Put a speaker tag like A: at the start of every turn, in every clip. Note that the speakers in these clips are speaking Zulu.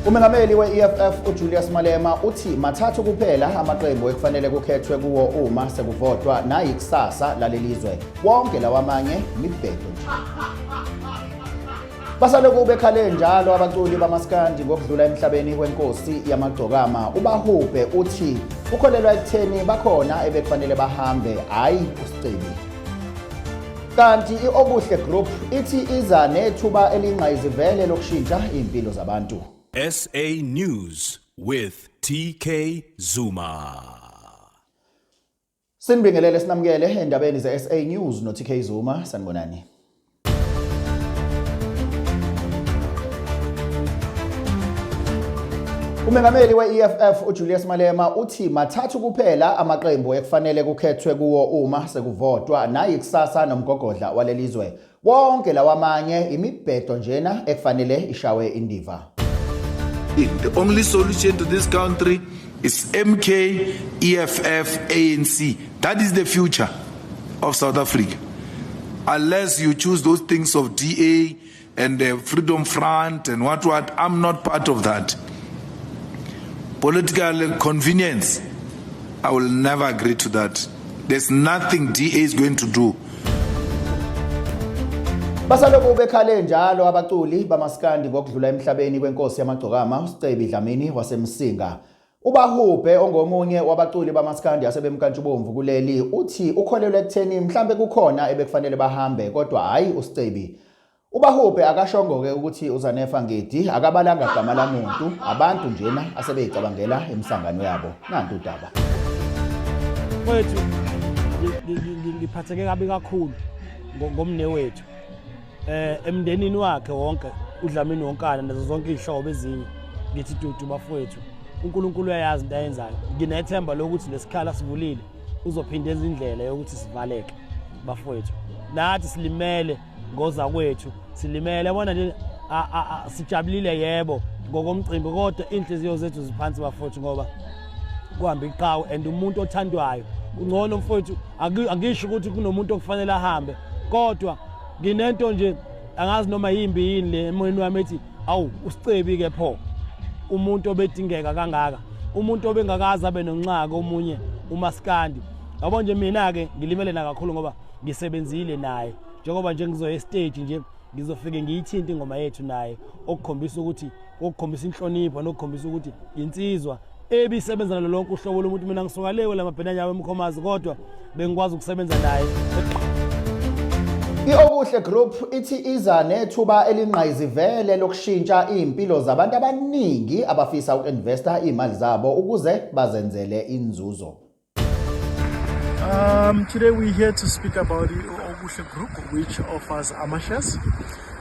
A: Umengameli we-EFF uJulius Malema uthi mathathu kuphela amaqembu ekufanele kukhethwe kuwo uma sekuvotwa nayikusasa lalelizwe. Wonke lawamanye mibhedo nje. Basaloku bekhale njalo abaculi bamaskandi ngokudlula emhlabeni kwenkosi yamagcokama uBahubhe uthi ukholelwa ekutheni bakhona ebekufanele bahambe hhayi uSicebi. Kanti i-Okuhle Group ithi iza nethuba elingqayizivele lokushintsha iy'mpilo zabantu.
B: SA News with TK Zuma.
A: Sinibingelele sinamukele endabeni ze-SA News no-TK Zuma sanibonani. Umengameli we-EFF uJulius Malema uthi mathathu kuphela amaqembu ekufanele kukhethwe kuwo uma sekuvotwa nayikusasa nomgogodla walelizwe. Wonke lawamanye imibhedo njena ekufanele ishawe indiva.
C: The only solution to this country is MK, EFF, ANC. That is the future of South Africa. Unless you choose those things of DA and the Freedom Front and what what, I'm not part of that. Political convenience, I will never agree to that. There's nothing DA is going to do.
A: Basaloku bekhale njalo abaculi bamaskandi ngokudlula emhlabeni kwenkosi yamagcokama uSicebi Dlamini waseMsinga. Ubahubhe ongomunye wabaculi bamaskandi asebemnkantshubomvu kuleli uthi ukholelwa ekutheni mhlambe kukhona ebekufanele bahambe kodwa hhayi uSicebi. Ubahubhe akashongo-ke ukuthi uZanefa Ngidi akabalanga gama lamuntu abantu njena asebeyicabangela imisangano yabo. Nantu udaba.
D: Mfowethu ngiphatheke kabi kakhulu ngomnewethu. Emndenini wakhe wonke uDlamini wonkana nazo zonke izihlobo ezinye ngithi dudu bafowethu uNkulunkulu uyayazi into ayenzayo. Nginethemba lokuthi lesikhala sivulile uzophinde enze indlela yokuthi sivaleke bafowethu. Nathi silimele ngozakwethu silimele yabona nje sijabulile yebo ngokomcimbi kodwa inhliziyo zethu ziphansi bafowethu ngoba kuhamba iqhawe and umuntu othandwayo ungcono mfowethu. Angisho ukuthi kunomuntu okufanele ahambe kodwa nginento nje angazi noma yimbi yini le emoyeni wami ethi awu uSicebi ke pho umuntu obedingeka kangaka umuntu obengakaze abe nonxaka omunye umaskandi yabo nje mina ke ngilimele na kakhulu ngoba ngisebenzile naye njengoba nje ngizoya estage nje ngizofike ngiyithinte ingoma yethu naye okukhombisa ukuthi okukhombisa inhlonipho nokukhombisa ukuthi insizwa ebisebenza nalo lonke uhlobo lomuntu. Mina ngisuka le kwela mabhenanyawo emkhomazi kodwa bengikwazi ukusebenza naye.
A: I-Okuhle Group ithi iza nethuba elingqayizivele lokushintsha iy'mpilo zabantu abaningi abafisa uku-investa iy'mali zabo ukuze bazenzele inzuzo.
E: Today we're here to speak about the Okuhle Group, which offers ama-shares.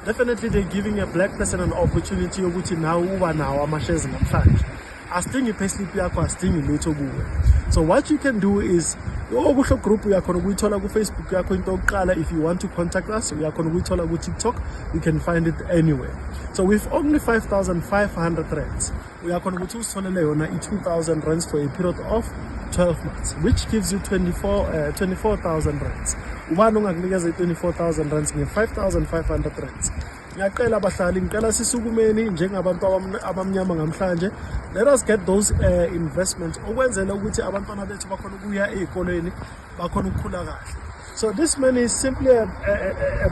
E: Definitely they're giving a black person an opportunity yokuthi nawe uba nawo ama-shares namhlanje. Asidingi i-payslip yakho, asidingi lutho kuwe. So what you can do is Okuhle Group uyakhona ukuyithola ku-Facebook yakho into yokuqala. If you want to contact us, uyakhona ukuyithola ku-TikTok, you can find it anywhere. So with only 5,500 rands, uyakhona ukuthi uzitholele yona i-2,000 rands for a period of 12 months, which gives you 24,000 rands. Ubani ongakunikeza i-24,000 rands nge-5,500 rands? Ngiyacela abahlali, ngicela sisukumeni njengabantu abamnyama namhlanje. Let us get those investments ukwenzela ukuthi abantwana bethu bakhona ukuya ey'kolweni, bakhona ukukhula kahle. So this man is simply a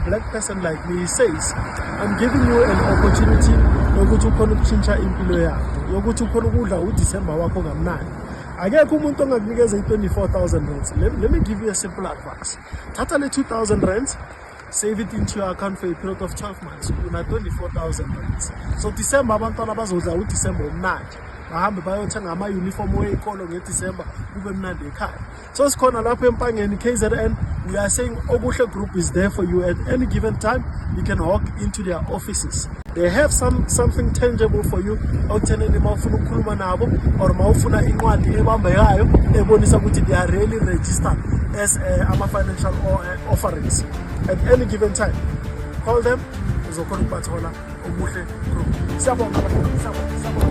E: black person like me. He says, I'm giving you an opportunity yokuthi ukhona ukutshintsha impilo yakho, yokuthi ukhona ukudla uDisemba wakho kamnandi. Akekho umuntu ongakunikeza i-24,000 rands. Let me give you a simple advice. Thatha le 2,000 rands, save it into your account for a period of 12 months. Una 24,000 rands. So December abantwana bazodla uDecember omnandi. Bahambe bayothenga ama-uniform wey'kolo ngeDecember kube mnandi ekhaya. So sikhona lapho eMpangeni KZN. We are saying Okuhle Group is there for you at any given time. You can walk into their offices. They have something tangible for you. Okuthenini mawufuna ukukhuluma nabo or mawufuna incwadi ebambekayo ebonisa ukuthi they are really registered as ama-financial offerings. At any given time, call them, uzokhona ukubathola Okuhle Group. Siyabonga abantwana, siyabonga, siyabonga.